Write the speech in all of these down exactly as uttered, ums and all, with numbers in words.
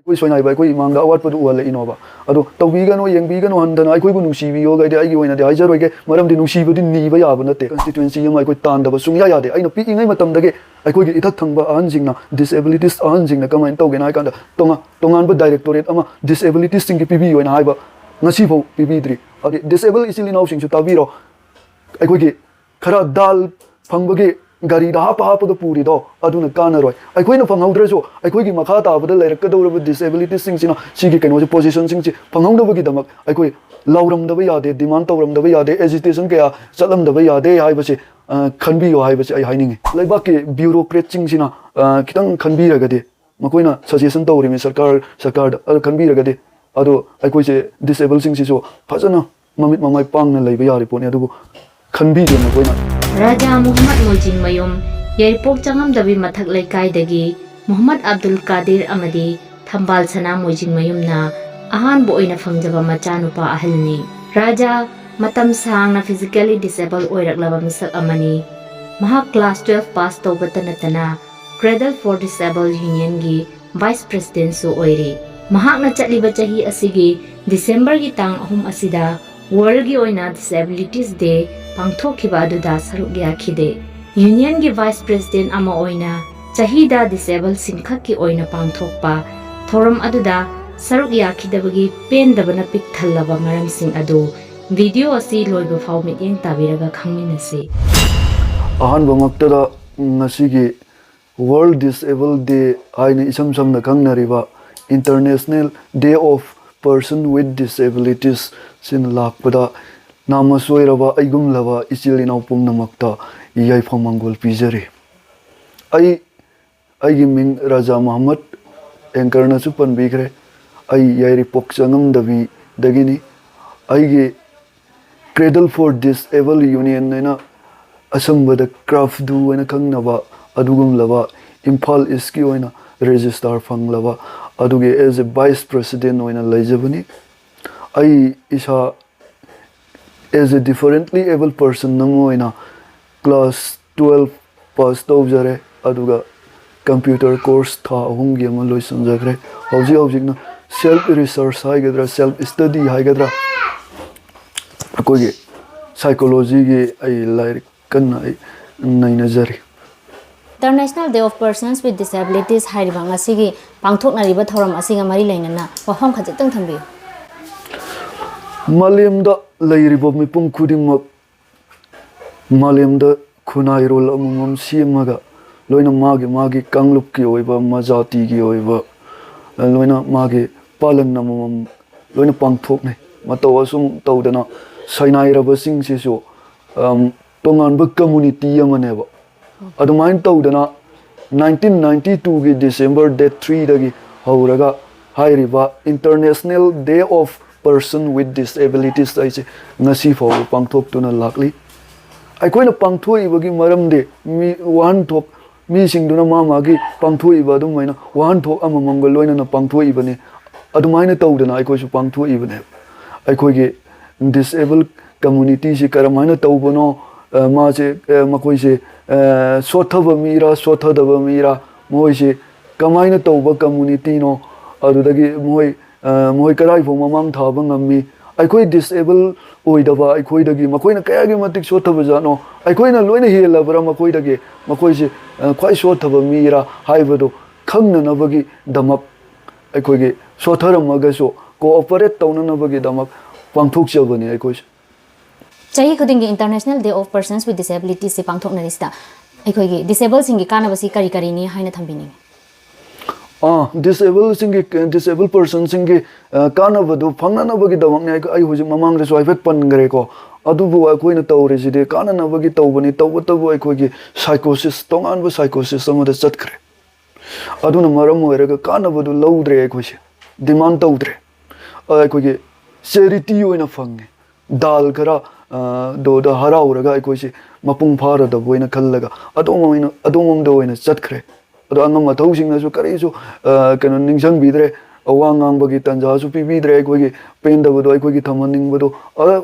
ꯑꯩꯈꯣꯏ ꯁꯣꯏꯅꯥꯏꯕ ꯑꯩꯈꯣꯏ ꯏꯃꯥꯡꯗ ꯑꯋꯥꯠꯄꯗꯨ ꯎꯍꯜꯂꯛꯏꯅꯣꯕ? ꯑꯗꯣ ꯇꯧꯕꯤꯒꯅꯨ, ꯌꯦꯡꯕꯤꯒꯅꯨ, ꯍꯟꯊꯅ ꯑꯩꯈꯣꯏꯕꯨ ꯅꯨꯡꯁꯤꯕꯤꯌꯣꯒ ꯑꯩꯗꯤ ꯑꯩꯒꯤ ꯑꯣꯏꯅꯗꯤ ꯍꯥꯏꯖꯔꯣꯏꯒꯦ꯫ ꯃꯔꯝꯗꯤ ꯅꯨꯡꯁꯤꯕꯗꯤ ꯅꯤꯕ ꯌꯥꯕ ꯅꯠꯇꯦ꯫ ꯀꯟꯁꯇꯤꯇ꯭ꯋꯦꯟꯁꯤ ꯑꯃ ꯑꯩꯈꯣꯏ ꯇꯥꯟꯗꯕ ꯁꯨꯡꯌꯥ ꯌꯥꯗꯦ꯫ ꯑꯩꯅ ꯄꯤꯛꯏꯉꯩ ꯃꯇꯝꯗꯒꯤ ꯑꯩꯈꯣꯏꯒꯤ ꯏꯊꯛ ꯊꯪꯕ ꯑꯍꯟꯁꯤꯡꯅ, ꯗꯤꯁꯑꯦꯕꯤꯂꯤꯇꯤꯁ ꯑꯍꯟꯁꯤꯡꯅ ꯀꯃꯥꯏꯅ ꯇꯧꯒꯦꯅ ꯍꯥꯏ ꯀꯥꯟꯗ, ꯇꯣꯉꯥꯟ ꯇꯣꯉꯥꯟꯕ ꯗꯥꯏꯔꯦꯛꯇꯣꯔꯦꯠ ꯑꯃ ꯗꯤꯁꯑꯦꯕꯤꯂꯤꯇꯤꯁꯁꯤꯡꯒꯤ ꯄꯤꯕꯤꯌꯨ ꯍꯥꯏꯅ ꯍꯥꯏꯕ ꯉꯁꯤꯐꯥꯎ ꯄꯤꯕꯤꯗ꯭ꯔꯤ꯫ ꯑꯗꯩ ꯗꯤꯁꯑꯦꯕꯜ ꯏꯆꯤꯜ ꯏꯅꯥꯎꯁꯤꯡꯁꯨ ꯇꯥꯕꯤꯔꯣ, ꯑꯩꯈꯣꯏꯒꯤ ꯈꯔ ꯗꯥꯜ ꯐꯪꯕꯒꯤ ꯒꯥꯔꯤꯗ ꯍꯥꯞꯄ ꯍꯥꯞꯄꯒ ꯄꯨꯔꯤꯗꯣ ꯑꯗꯨꯅ ꯀꯥꯟꯅꯔꯣꯏ꯫ ꯑꯩꯈꯣꯏꯅ ꯐꯪꯍꯧꯗ꯭ꯔꯁꯨ ꯑꯩꯈꯣꯏꯒꯤ ꯃꯈꯥ ꯇꯥꯕꯗ ꯂꯩꯔꯛꯀꯗꯧꯔꯕ ꯗꯤꯁꯑꯦꯕꯤꯂꯤꯇꯤꯁꯁꯤꯡꯁꯤꯅ ꯁꯤꯒꯤ ꯀꯩꯅꯣꯁꯦ, ꯄꯣꯖꯤꯁꯟꯁꯤꯡꯁꯦ ꯐꯪꯍꯧꯅꯕꯒꯤꯗꯃꯛ ꯑꯩꯈꯣꯏ ꯂꯥꯎꯔꯝꯗꯕ ꯌꯥꯗꯦ, ꯗꯤꯃꯥꯟ ꯇꯧꯔꯝꯗꯕ ꯌꯥꯗꯦ, ꯑꯦꯖꯤꯇꯦꯁꯟ ꯀꯌꯥ ꯆꯠꯂꯝꯗꯕ ꯌꯥꯗꯦ ꯍꯥꯏꯕꯁꯦ, ꯑ, ꯈꯟꯕꯤꯌꯨ ꯍꯥꯏꯕꯁꯦ ꯑꯩ ꯍꯥꯏꯅꯤꯡꯉꯤ꯫ ꯂꯩꯕꯥꯛꯀꯤ ꯕ꯭ꯌꯨꯔꯣꯀ꯭ꯔꯦꯠꯁꯤꯡꯁꯤꯅ, ꯑ, ꯈꯤꯇꯪ ꯈꯟꯕꯤꯔꯒꯗꯤ, ꯃꯈꯣꯏꯅ ꯁꯖꯦꯁꯟ ꯇꯧꯔꯤꯕꯅꯤ ꯁꯔꯀꯥꯔ, ꯁꯔꯀꯥꯔꯗ꯫ ꯑꯗꯨ ꯈꯟꯕꯤꯔꯒꯗꯤ, ꯑꯗꯣ ꯑꯩꯈꯣꯏꯁꯦ ꯗꯤꯁꯑꯦꯕꯜꯁꯤꯡꯁꯤꯁꯨ ꯐꯖꯅ ꯃꯃꯤꯠ ꯃꯃꯥꯏ ꯄꯥꯡꯅ ꯂꯩꯕ ꯌꯥꯔꯤ ꯄꯣꯠꯅꯤ, ꯑꯗꯨꯕꯨ ꯈꯟꯕꯤꯗꯦ ꯃꯈꯣꯏꯅ꯫ ꯔꯥꯖꯥ ꯃꯨꯍꯝꯃꯗ ꯃꯣꯏꯖꯤꯡꯃꯌꯨꯝ, ꯌꯥꯏꯔꯤꯄꯣꯛ ꯆꯉꯝꯗꯕꯤ ꯃꯊꯛ ꯂꯩꯀꯥꯏꯗꯒꯤ ꯃꯨꯍꯝꯃꯗ ꯑꯕꯗꯨꯜ ꯀꯥꯗꯤꯔ ꯑꯃꯗꯤ ꯊꯝꯕꯥꯜ ꯁꯅꯥ ꯃꯣꯏꯖꯤꯡꯃꯌꯨꯝꯅ ꯑꯍꯥꯟꯕ ꯑꯣꯏꯅ ꯐꯪꯖꯕ ꯃꯆꯥꯅꯨꯄꯥ ꯑꯍꯜꯅꯤ꯫ ꯔꯥꯖꯥ ꯃꯇꯝ ꯁꯥꯡꯅ ꯐꯤꯖꯤꯀꯦꯜꯂꯤ ꯗꯤꯁꯑꯦꯕꯜ ꯑꯣꯏꯔꯛꯂꯕ ꯃꯤꯁꯛ ꯑꯃꯅꯤ꯫ ꯃꯍꯥꯛ ꯀ꯭ꯂꯥꯁ ꯇꯨꯋꯦꯜꯐ ꯄꯥꯁ ꯇꯧꯕꯇ ꯅꯠꯇꯅ Cradle for Disabled Unionꯒꯤ ꯚꯥꯏꯁ ꯄ꯭ꯔꯦꯁꯤꯗꯦꯟꯠꯁꯨ ꯑꯣꯏꯔꯤ꯫ ꯃꯍꯥꯛꯅ ꯆꯠꯂꯤꯕ ꯆꯍꯤ ꯑꯁꯤꯒꯤ ꯗꯤꯁꯦꯝꯕꯔꯒꯤ ꯇꯥꯡ ꯑꯍꯨꯝ ꯑꯁꯤꯗ ꯋꯥꯔꯜꯒꯤ ꯑꯣꯏꯅ ꯗꯤꯁꯑꯦꯕꯤꯂꯤꯇꯤꯁ ꯗꯦ ꯄꯥꯡꯊꯣꯛꯈꯤꯕ ꯑꯗꯨꯗ ꯁꯔꯨꯛ ꯌꯥꯈꯤꯗꯦ꯫ ꯌꯨꯅꯤꯌꯟꯒꯤ ꯚꯥꯏꯁ ꯄ꯭ꯔꯦꯁꯤꯗꯦꯟꯠ ꯑꯃ ꯑꯣꯏꯅ ꯆꯍꯤꯗ ꯗꯤꯁꯑꯦꯕꯜꯁꯤꯡ ꯈꯛꯀꯤ ꯑꯣꯏꯅ ꯄꯥꯡꯊꯣꯛꯄ ꯊꯧꯔꯝ ꯑꯗꯨꯗ ꯁꯔꯨꯛ ꯌꯥꯈꯤꯗꯕꯒꯤ ꯄꯦꯟꯗꯕꯅ ꯄꯤꯛ ꯊꯜꯂꯕ ꯃꯔꯝꯁꯤꯡ ꯑꯗꯨ ꯚꯤꯗꯤꯑꯣ ꯑꯁꯤ ꯂꯣꯏꯕ ꯐꯥꯎ ꯃꯤꯠꯌꯦꯡ ꯇꯥꯕꯤꯔꯒ ꯈꯪꯃꯤꯟꯅꯁꯤ꯫ ꯑꯍꯥꯟꯕꯃꯛꯇꯗ ꯉꯁꯤꯒꯤ World Disable Day ꯍꯥꯏꯅ ꯏꯁꯝ ꯁꯝꯅ ꯈꯪꯅꯔꯤꯕ International Day of Person with Disabilities ꯁꯤꯅ ꯂꯥꯛꯄꯗ ꯅꯥꯃꯁꯣꯏꯔꯕ ꯑꯩꯒꯨꯝꯂꯕ ꯏꯆꯤꯜ ꯏꯅꯥꯎ ꯄꯨꯝꯅꯃꯛꯇ ꯌꯥꯏꯐ ꯃꯪꯒꯣꯜ ꯄꯤꯖꯔꯤ꯫ ꯑꯩ, ꯑꯩꯒꯤ ꯃꯤꯡ ꯔꯥꯖꯥ ꯃꯨꯍꯝꯃꯗ, ꯑꯦꯡꯀꯔꯅꯁꯨ ꯄꯟꯕꯤꯈ꯭ꯔꯦ꯫ ꯑꯩ ꯌꯥꯏꯔꯤꯄꯣꯛ ꯆꯉꯝꯗꯕꯤꯗꯒꯤꯅꯤ꯫ ꯑꯩꯒꯤ Cradle for Disable Union ꯍꯥꯏꯅ ꯑꯁꯝꯕꯗ ꯀ꯭ꯔꯥꯐꯗꯨ ꯍꯥꯏꯅ ꯈꯪꯅꯕ ꯑꯗꯨꯒꯨꯝꯂꯕ ꯏꯝꯐꯥꯜ ꯏꯁꯀꯤ ꯑꯣꯏꯅ ꯔꯦꯖꯤꯁꯇꯥꯔ ꯐꯪꯂꯕ ꯑꯗꯨꯒꯤ as a vice president ꯑꯣꯏꯅ ꯂꯩꯖꯕꯅꯤ꯫ ꯑꯩ ꯏꯁꯥ as a differently abled person ꯑꯃ ꯑꯣꯏꯅ ꯀ꯭ꯂꯥꯁ ꯇꯨꯋꯦꯜꯐ ꯄꯥꯁ ꯇꯧꯖꯔꯦ, ꯑꯗꯨꯒ computer course ꯊꯥ ꯑꯍꯨꯝꯒꯤ ꯑꯃ ꯂꯣꯏꯁꯤꯟꯖꯈ꯭ꯔꯦ꯫ ꯍꯧꯖꯤꯛ ꯍꯧꯖꯤꯛꯅ self research ꯍꯥꯏꯒꯗ꯭ꯔꯥ, self study ꯍꯥꯏꯒꯗ꯭ꯔꯥ, ꯑꯩꯈꯣꯏꯒꯤ psychologyꯒꯤ ꯑꯩ ꯂꯥꯏꯔꯤꯛ ꯀꯟꯅ ꯑꯩ ꯅꯩꯅꯖꯔꯤ꯫ International Day of Persons with Disabilities ꯍꯥꯏꯔꯤꯕ ꯉꯁꯤꯒꯤ ꯄꯥꯡꯊꯣꯛꯅꯔꯤꯕ ꯊꯧꯔꯝ ꯑꯁꯤꯒ ꯃꯔꯤ ꯂꯩꯅꯅ ꯋꯥꯐꯝ ꯈꯖꯤꯛꯇꯪ ꯊꯝꯕꯤꯌꯨ꯫ ꯃꯥꯂꯦꯝꯗ ꯂꯩꯔꯤꯕ ꯃꯤꯄꯨꯝ ꯈꯨꯗꯤꯡꯃꯛ ꯃꯥꯂꯦꯝꯗ ꯈꯨꯟꯅꯥꯏꯔꯣꯜ ꯑꯃꯃꯝ ꯁꯦꯝꯃꯒ, ꯂꯣꯏꯅ ꯃꯥꯒꯤ ꯃꯥꯒꯤ ꯀꯥꯡꯂꯨꯞꯀꯤ ꯑꯣꯏꯕ, ꯃꯖꯥꯇꯤꯒꯤ ꯑꯣꯏꯕ, ꯂꯣꯏꯅ ꯃꯥꯒꯤ ꯄꯥꯂꯟ ꯑꯃꯃꯝ ꯂꯣꯏꯅ ꯄꯥꯡꯊꯣꯛꯅꯩ꯫ ꯃꯇꯧ ꯑꯁꯨꯝ ꯇꯧꯗꯅ ꯁꯣꯏꯅꯥꯏꯔꯕꯁꯤꯡꯁꯤꯁꯨ, ꯑꯝ, ꯇꯣꯉꯥꯟꯕ community ꯑꯃꯅꯦꯕ꯫ ꯑꯗꯨꯃꯥꯏꯅ ꯇꯧꯗꯅ nineteen ninety twoꯒꯤ December date threeꯗꯒꯤ ꯍꯧꯔꯒ ꯍꯥꯏꯔꯤꯕ International Day of Person with Disabilities ꯍꯥꯏꯁꯦ ꯉꯁꯤ ꯐꯥꯎꯕ ꯄꯥꯡꯊꯣꯛꯇꯨꯅ ꯂꯥꯛꯂꯤ꯫ ꯑꯩꯈꯣꯏꯅ ꯄꯥꯡꯊꯣꯛꯏꯕꯒꯤ ꯃꯔꯝꯗꯤ ꯃꯤ ꯋꯥꯍꯟꯊꯣꯛ, ꯃꯤꯁꯤꯡꯗꯨꯅ ꯃꯥ ꯃꯥꯒꯤ ꯄꯥꯡꯊꯣꯛꯏꯕ ꯑꯗꯨꯃꯥꯏꯅ ꯋꯥꯍꯟꯊꯣꯛ ꯑꯃꯃꯝꯒ ꯂꯣꯏꯅꯅ ꯄꯥꯡꯊꯣꯛꯏꯕꯅꯤ꯫ ꯑꯗꯨꯃꯥꯏꯅ ꯇꯧꯗꯅ ꯑꯩꯈꯣꯏꯁꯨ ꯄꯥꯡꯊꯣꯛꯏꯕꯅꯦꯕ꯫ ꯑꯩꯈꯣꯏꯒꯤ disable communityꯁꯤ ꯀꯔꯝꯍꯥꯏꯅ ꯇꯧꯕꯅꯣ, ꯑ, ꯃꯥꯁꯦ, ꯑ, ꯃꯈꯣꯏꯁꯦ, ꯑ, ꯁꯣꯠꯊꯕ ꯃꯤꯔꯥ, ꯁꯣꯠꯊꯗꯕ ꯃꯤꯔꯥ, ꯃꯈꯣꯏꯁꯦ ꯀꯃꯥꯏꯅ ꯇꯧꯕ communityꯅꯣ, ꯑꯗꯨꯗꯒꯤ ꯃꯈꯣꯏ, ꯑ, ꯃꯈꯣꯏ ꯀꯗꯥꯏꯐꯥꯎ ꯃꯃꯥꯡ ꯊꯥꯕ ꯉꯝꯃꯤ, ꯑꯩꯈꯣꯏ disable ꯑꯣꯏꯗꯕ ꯑꯩꯈꯣꯏꯗꯒꯤ ꯃꯈꯣꯏꯅ ꯀꯌꯥꯒꯤ ꯃꯇꯤꯛ ꯁꯣꯠꯊꯕ ꯖꯥꯠꯅꯣ, ꯑꯩꯈꯣꯏꯅ ꯂꯣꯏꯅ ꯍꯦꯜꯂꯕ꯭ꯔꯥ ꯃꯈꯣꯏꯗꯒꯤ, ꯃꯈꯣꯏꯁꯦ, ꯑ, ꯈ꯭ꯋꯥꯏ ꯁꯣꯠꯊꯕ ꯃꯤꯔꯥ ꯍꯥꯏꯕꯗꯣ ꯈꯪꯅꯅꯕꯒꯤꯗꯃꯛ ꯑꯩꯈꯣꯏꯒꯤ ꯁꯣꯠꯊꯔꯝꯃꯒꯁꯨ cooperate ꯇꯧꯅꯅꯕꯒꯤꯗꯃꯛ ꯄꯥꯡꯊꯣꯛꯆꯕꯅꯤ ꯑꯩꯈꯣꯏꯁꯨ꯫ ꯆꯍꯤ ꯈꯨꯗꯤꯡꯒꯤ International Day of Persons with Disabilitiesꯁꯤ ꯄꯥꯡꯊꯣꯛꯅꯔꯤꯁꯤꯗ ꯑꯩꯈꯣꯏꯒꯤ disableꯁꯤꯡꯒꯤ ꯀꯥꯟꯅꯕꯁꯤ ꯀꯔꯤ ꯀꯔꯤꯅꯤ ꯍꯥꯏꯅ ꯊꯝꯕꯤꯅꯤꯡꯉꯤ? ꯑꯥ, disableꯁꯤꯡꯒꯤ, disable personꯁꯤꯡꯒꯤ, ꯑ, ꯀꯥꯟꯅꯕꯗꯨ ꯐꯪꯅꯅꯕꯒꯤꯗꯃꯛꯅꯦ꯫ ꯑꯩ, ꯑꯩ ꯍꯧꯖꯤꯛ ꯃꯃꯥꯡꯗꯁꯨ ꯍꯥꯏꯐꯦꯠ ꯄꯟꯈ꯭ꯔꯦꯀꯣ꯫ ꯑꯗꯨꯕꯨ ꯑꯩꯈꯣꯏꯅ ꯇꯧꯔꯤꯁꯤꯗꯤ ꯀꯥꯟꯅꯅꯕꯒꯤ ꯇꯧꯕꯅꯤ, ꯇꯧꯕꯇꯕꯨ ꯑꯩꯈꯣꯏꯒꯤ psychosis, ꯇꯣꯉꯥꯟꯕ psychosis ꯑꯃꯗ ꯆꯠꯈ꯭ꯔꯦ꯫ ꯑꯗꯨꯅ ꯃꯔꯝ ꯑꯣꯏꯔꯒ ꯀꯥꯟꯅꯕꯗꯨ ꯂꯧꯗ꯭ꯔꯦ ꯑꯩꯈꯣꯏꯁꯦ, demand ꯇꯧꯗ꯭ꯔꯦ꯫ ꯑ, ꯑꯩꯈꯣꯏꯒꯤ charity ꯑꯣꯏꯅ ꯐꯪꯉꯦ꯫ ꯗꯥꯜ ꯈꯔ, ꯑ, ꯗꯣꯗ ꯍꯔꯥꯎꯔꯒ ꯑꯩꯈꯣꯏꯁꯦ ꯃꯄꯨꯡ ꯐꯥꯔꯗꯕ ꯑꯣꯏꯅ ꯈꯜꯂꯒ ꯑꯗꯣꯝ ꯑꯣꯏꯅ, ꯑꯗꯣꯝꯂꯣꯝꯗ ꯑꯣꯏꯅ ꯆꯠꯈ꯭ꯔꯦ꯫ ꯑꯗꯣ ꯑꯉꯝ ꯑꯊꯧꯁꯤꯡꯅꯁꯨ ꯀꯔꯤꯁꯨ, ꯑ, ꯀꯩꯅꯣ ꯅꯤꯡꯁꯤꯡꯕꯤꯗ꯭ꯔꯦ, ꯋꯥ ꯉꯥꯡꯕꯒꯤ ꯇꯥꯟꯖꯥꯁꯨ ꯄꯤꯕꯤꯗ꯭ꯔꯦ꯫ ꯑꯩꯈꯣꯏꯒꯤ ꯄꯦꯟꯗꯕꯗꯣ, ꯑꯩꯈꯣꯏꯒꯤ ꯊꯝꯍꯟꯅꯤꯡꯕꯗꯣ, ꯑ,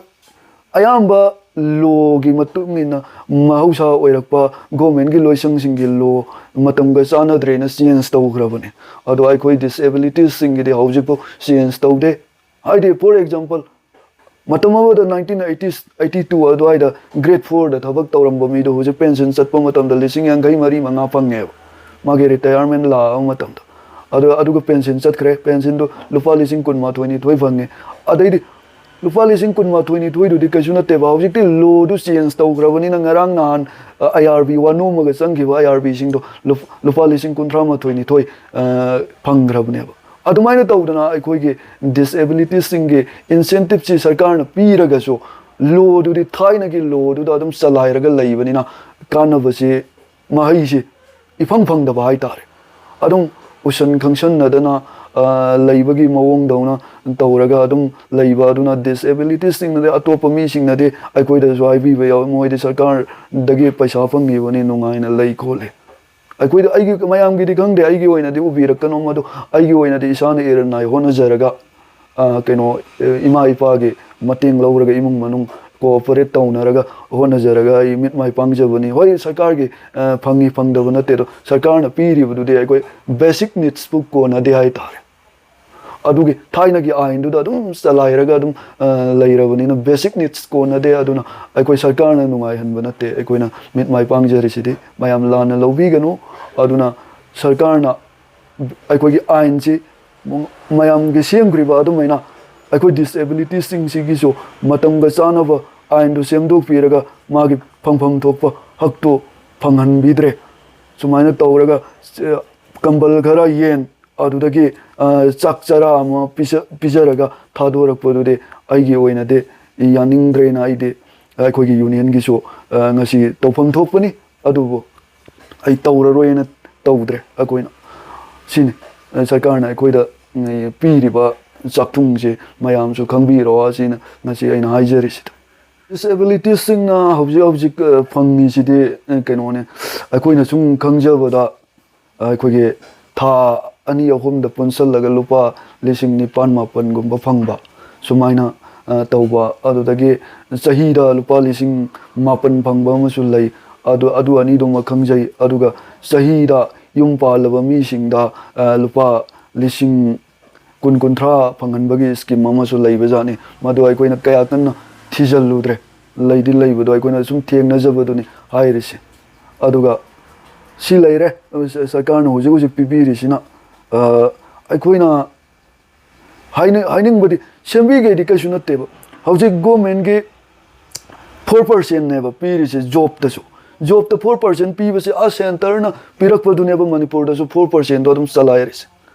ꯑꯌꯥꯝꯕ ꯂꯣꯒꯤ ꯃꯇꯨꯡ ꯏꯟꯅ ꯃꯍꯧꯁꯥ ꯑꯣꯏꯔꯛꯄ ꯒꯣꯔꯃꯦꯟꯒꯤ ꯂꯣꯏꯁꯪꯁꯤꯡꯒꯤ ꯂꯣ ꯃꯇꯝꯒ ꯆꯥꯟꯅꯗ꯭ꯔꯦꯅ ꯆꯦꯟꯖ ꯇꯧꯈ꯭ꯔꯕꯅꯤ꯫ ꯑꯗꯣ ꯑꯩꯈꯣꯏ ꯗꯤꯁꯑꯦꯕꯤꯂꯤꯇꯤꯁꯁꯤꯡꯒꯤꯗꯤ ꯍꯧꯖꯤꯛꯐꯥꯎ ꯆꯦꯟꯖ ꯇꯧꯗꯦ꯫ ꯍꯥꯏꯗꯤ, ꯐꯣꯔ ꯑꯦꯛꯖꯥꯝꯄꯜ, ꯃꯇꯝ ꯑꯃꯗ ꯅꯥꯏꯟꯇꯤꯟ ꯑꯩꯠꯇꯤ ꯑꯩꯠꯇꯤ ꯇꯨ ꯑꯗꯨꯋꯥꯏꯗ ꯒ꯭ꯔꯦꯗ ꯐꯣꯔꯗ ꯊꯕꯛ ꯇꯧꯔꯝꯕ ꯃꯤꯗꯣ ꯍꯧꯖꯤꯛ ꯄꯦꯟꯁꯤꯟ ꯆꯠꯄ ꯃꯇꯝꯗ ꯂꯤꯁꯤꯡ ꯌꯥꯡꯈꯩ ꯃꯔꯤ ꯃꯉꯥ ꯐꯪꯉꯦꯕ, ꯃꯥꯒꯤ ꯔꯤꯇꯥꯌꯔꯃꯦꯟ ꯂꯥꯛꯑꯕ ꯃꯇꯝꯗ꯫ ꯑꯗꯣ ꯑꯗꯨꯒ ꯄꯦꯟꯁꯤꯟ ꯆꯠꯈ꯭ꯔꯦ, ꯄꯦꯟꯁꯤꯟꯗꯣ ꯂꯨꯄꯥ ꯂꯤꯁꯤꯡ ꯀꯨꯟꯃꯥꯊꯣꯏ ꯅꯤꯊꯣꯏ ꯐꯪꯉꯦ꯫ ꯑꯗꯩꯗꯤ ꯂꯨꯄꯥ ꯂꯤꯁꯤꯡ ꯀꯨꯟꯃꯥꯊꯣꯏ ꯅꯤꯊꯣꯏꯗꯨꯗꯤ ꯀꯩꯁꯨ ꯅꯠꯇꯦꯕ꯫ ꯍꯧꯖꯤꯛꯇꯤ ꯂꯣꯗꯨ ꯆꯦꯟꯖ ꯇꯧꯈ꯭ꯔꯕꯅꯤꯅ, ꯉꯔꯥꯡ ꯅꯍꯥꯟ ꯑꯥꯏ ꯑꯥꯔ ꯕꯤ ꯋꯥꯅꯣꯝꯃꯒ ꯆꯪꯈꯤꯕ ꯑꯥꯏ ꯑꯥꯔ ꯕꯤꯁꯤꯡꯗꯣ ꯂꯨꯄꯥ ꯂꯤꯁꯤꯡ ꯀꯨꯟꯊ꯭ꯔꯥ ꯃꯥꯊꯣꯏ ꯅꯤꯊꯣꯏ ꯐꯪꯈ꯭ꯔꯕꯅꯦꯕ꯫ ꯑꯗꯨꯃꯥꯏꯅ ꯇꯧꯗꯅ ꯑꯩꯈꯣꯏꯒꯤ ꯗꯤꯁꯑꯦꯕꯤꯂꯤꯇꯤꯁꯁꯤꯡꯒꯤ ꯏꯟꯁꯦꯟꯇꯤꯞꯁꯤ ꯁꯔꯀꯥꯔꯅ ꯄꯤꯔꯒꯁꯨ, ꯂꯣꯗꯨꯗꯤ ꯊꯥꯏꯅꯒꯤ ꯂꯣꯗꯨꯗ ꯑꯗꯨꯝ ꯆꯂꯥꯏꯔꯒ ꯂꯩꯕꯅꯤꯅ, ꯀꯥꯟꯅꯕꯁꯤ, ꯃꯍꯩꯁꯤ ꯏꯐꯪ ꯐꯪꯗꯕ ꯍꯥꯏꯇꯥꯔꯦ꯫ ꯑꯗꯨꯝ ꯎꯁꯟ ꯈꯪꯁꯟꯅꯗꯅ, ꯑ, ꯂꯩꯕꯒꯤ ꯃꯑꯣꯡꯗꯧꯅ ꯇꯧꯔꯒ ꯑꯗꯨꯝ ꯂꯩꯕ꯫ ꯑꯗꯨꯅ ꯗꯤꯁꯑꯦꯕꯤꯂꯤꯇꯤꯁꯁꯤꯡꯅꯗꯤ, ꯑꯇꯣꯞꯄ ꯃꯤꯁꯤꯡꯅꯗꯤ ꯑꯩꯈꯣꯏꯗꯁꯨ ꯍꯥꯏꯕꯤꯕ ꯌꯥꯎꯏ, "ꯃꯣꯏꯗꯤ ꯁꯔꯀꯥꯔꯗꯒꯤ ꯄꯩꯁꯥ ꯐꯪꯉꯤꯕꯅꯤ, ꯅꯨꯡꯉꯥꯏꯅ ꯂꯩ ꯈꯣꯠꯂꯤ"꯫ ꯑꯩꯈꯣꯏꯗ, ꯑꯩꯒꯤ, ꯃꯌꯥꯝꯒꯤꯗꯤ ꯈꯪꯗꯦ, ꯑꯩꯒꯤ ꯑꯣꯏꯅꯗꯤ ꯎꯕꯤꯔꯛꯀꯅꯣ ꯃꯗꯨ꯫ ꯑꯩꯒꯤ ꯑꯣꯏꯅꯗꯤ ꯏꯁꯥꯅ ꯏꯔꯟ ꯅꯥꯏ ꯍꯣꯠꯅꯖꯔꯒ, ꯑ, ꯀꯩꯅꯣ, ꯑ, ꯏꯃꯥ ꯏꯄꯥꯒꯤ ꯃꯇꯦꯡ ꯂꯧꯔꯒ, ꯏꯃꯨꯡ ꯃꯅꯨꯡ ꯀꯣꯑꯣꯄꯔꯦꯠ ꯇꯧꯅꯔꯒ ꯍꯣꯠꯅꯖꯔꯒ ꯑꯩ ꯃꯤꯠ ꯃꯥꯏ ꯄꯥꯡꯖꯕꯅꯤ꯫ ꯍꯣꯏ, ꯁꯔꯀꯥꯔꯒꯤ, ꯑ, ꯐꯪꯉꯤ ꯐꯪꯗꯕ ꯅꯠꯇꯦ, ꯑꯗꯣ ꯁꯔꯀꯥꯔꯅ ꯄꯤꯔꯤꯕꯗꯨꯗꯤ ꯑꯩꯈꯣꯏ ꯕꯦꯁꯤꯛ ꯅꯤꯗꯁꯄꯨ ꯀꯣꯟꯅꯗꯦ ꯍꯥꯏꯇꯥꯔꯦ꯫ ꯑꯗꯨꯒꯤ ꯊꯥꯏꯅꯒꯤ ꯑꯥꯏꯟꯗꯨꯗ ꯑꯗꯨꯝ ꯆꯂꯥꯏꯔꯒ ꯑꯗꯨꯝ, ꯑ, ꯂꯩꯔꯕꯅꯤꯅ, ꯕꯦꯁꯤꯛ ꯅꯤꯗꯁ ꯀꯣꯟꯅꯗꯦ꯫ ꯑꯗꯨꯅ ꯑꯩꯈꯣꯏ ꯁꯔꯀꯥꯔꯅ ꯅꯨꯡꯉꯥꯏꯍꯟꯕ ꯅꯠꯇꯦ, ꯑꯩꯈꯣꯏꯅ ꯃꯤꯠ ꯃꯥꯏ ꯄꯥꯡꯖꯔꯤꯁꯤꯗꯤ꯫ ꯃꯌꯥꯝ ꯂꯥꯟꯅ ꯂꯧꯕꯤꯒꯅꯨ꯫ ꯑꯗꯨꯅ ꯁꯔꯀꯥꯔꯅ ꯑꯩꯈꯣꯏꯒꯤ ꯑꯥꯏꯟꯁꯤ ꯃꯌꯥꯝꯒꯤ ꯁꯦꯝꯈ꯭ꯔꯤꯕ ꯑꯗꯨꯃꯥꯏꯅ ꯑꯩꯈꯣꯏ ꯗꯤꯁꯑꯦꯕꯤꯂꯤꯇꯤꯁꯁꯤꯡꯁꯤꯒꯤꯁꯨ ꯃꯇꯝꯒ ꯆꯥꯅꯕ ꯑꯥꯏꯟꯗꯨ ꯁꯦꯝꯗꯣꯛꯄꯤꯔꯒ ꯃꯥꯒꯤ ꯐꯪꯐꯝ ꯊꯣꯛꯄ ꯍꯛꯇꯨ ꯐꯪꯍꯟꯕꯤꯗ꯭ꯔꯦ꯫ ꯁꯨꯃꯥꯏꯅ ꯇꯧꯔꯒ, ꯑ, ꯀꯝꯕꯜ ꯈꯔ ꯌꯦꯟ, ꯑꯗꯨꯗꯒꯤ, ꯑ, ꯆꯥꯛ ꯆꯔꯥ ꯑꯃ ꯄꯤꯖ-, ꯄꯤꯖꯔꯒ ꯊꯥꯗꯣꯔꯛꯄꯗꯨꯗꯤ ꯑꯩꯒꯤ ꯑꯣꯏꯅꯗꯤ ꯌꯥꯅꯤꯡꯗ꯭ꯔꯦꯅ ꯑꯩꯗꯤ ꯑꯩꯈꯣꯏꯒꯤ ꯌꯨꯅꯤꯌꯟꯒꯤꯁꯨ, ꯑ, ꯉꯁꯤ ꯇꯧꯐꯝ ꯊꯣꯛꯄꯅꯤ꯫ ꯑꯗꯨꯕꯨ ꯑꯩ ꯇꯧꯔꯔꯣꯏꯅ ꯇꯧꯗ꯭ꯔꯦ꯫ ꯑꯩꯈꯣꯏꯅ ꯁꯤꯅꯤ, ꯑ, ꯁꯔꯀꯥꯔꯅ ꯑꯩꯈꯣꯏꯗ, ꯎꯝ, ꯄꯤꯔꯤꯕ ꯆꯥꯛꯊꯨꯡꯁꯦ ꯃꯌꯥꯝꯁꯨ ꯈꯪꯕꯤꯔꯣ, ꯑꯁꯤꯅ ꯉꯁꯤ ꯑꯩꯅ ꯍꯥꯏꯖꯔꯤꯁꯤꯗ꯫ ꯗꯤꯁꯑꯦꯕꯤꯂꯤꯇꯤꯁꯁꯤꯡꯅ ꯍꯧꯖꯤꯛ ꯍꯧꯖꯤꯛ, ꯑ, ꯐꯪꯉꯤꯁꯤꯗꯤ, ꯑ, ꯀꯩꯅꯣꯅꯦ, ꯑꯩꯈꯣꯏꯅ ꯁꯨꯝ ꯈꯪꯖꯕꯗ, ꯑ, ꯑꯩꯈꯣꯏꯒꯤ ꯊꯥ ꯑꯅꯤ ꯑꯍꯨꯝꯗ ꯄꯨꯟꯁꯜꯂꯒ ꯂꯨꯄꯥ ꯂꯤꯁꯤꯡ ꯅꯤꯄꯥꯟ ꯃꯥꯄꯟꯒꯨꯝꯕ ꯐꯪꯕ, ꯁꯨꯃꯥꯏꯅ ꯑ, ꯇꯧꯕ, ꯑꯗꯨꯗꯒꯤ ꯆꯍꯤꯗ ꯂꯨꯄꯥ ꯂꯤꯁꯤꯡ ꯃꯥꯄꯟ ꯐꯪꯕ ꯑꯃꯁꯨ ꯂꯩ꯫ ꯑꯗꯨ, ꯑꯗꯨ ꯑꯅꯤꯗꯨꯃ ꯈꯪꯖꯩ꯫ ꯑꯗꯨꯒ ꯆꯍꯤꯗ ꯌꯨꯝ ꯄꯥꯜꯂꯕ ꯃꯤꯁꯤꯡꯗ, ꯑ, ꯂꯨꯄꯥ ꯂꯤꯁꯤꯡ ꯀꯨꯟ, ꯀꯨꯟꯊ꯭ꯔꯥ ꯐꯪꯍꯟꯕꯒꯤ scheme ꯑꯃꯁꯨ ꯂꯩꯕꯖꯥꯠꯅꯤ꯫ ꯃꯗꯨ ꯑꯩꯈꯣꯏꯅ ꯀꯌꯥ ꯀꯟꯅ ꯊꯤꯖꯤꯜꯂꯨꯗ꯭ꯔꯦ꯫ ꯂꯩꯗꯤ ꯂꯩꯕꯗꯣ ꯑꯩꯈꯣꯏꯅ ꯁꯨꯝ ꯊꯦꯡꯅꯖꯕꯗꯨꯅꯤ ꯍꯥꯏꯔꯤꯁꯦ꯫ ꯑꯗꯨꯒ ꯁꯤ ꯂꯩꯔꯦ, ꯁ-, ꯁꯔꯀꯥꯔꯅ ꯍꯧꯖꯤꯛ ꯍꯧꯖꯤꯛ ꯄꯤꯕꯤꯔꯤꯁꯤꯅ, ꯑ, ꯑꯩꯈꯣꯏꯅ ꯍꯥꯏꯅ-, ꯍꯥꯏꯅꯤꯡꯕꯗꯤ ꯁꯦꯝꯕꯤꯒꯦꯗꯤ ꯀꯩꯁꯨ ꯅꯠꯇꯦꯕ꯫ ꯍꯧꯖꯤꯛ governmentꯀꯤ four percentꯅꯦꯕ ꯄꯤꯔꯤꯁꯦ jobꯇꯁꯨ꯫ Jobꯇ four percent ꯄꯤꯕꯁꯦ ꯑ centreꯅ ꯄꯤꯔꯛꯄꯗꯨꯅꯦꯕ ꯃꯅꯤꯄꯨꯔꯗꯁꯨ four percentꯗꯣ ꯑꯗꯨꯝ ꯆꯂꯥꯏꯔꯤꯁꯦ꯫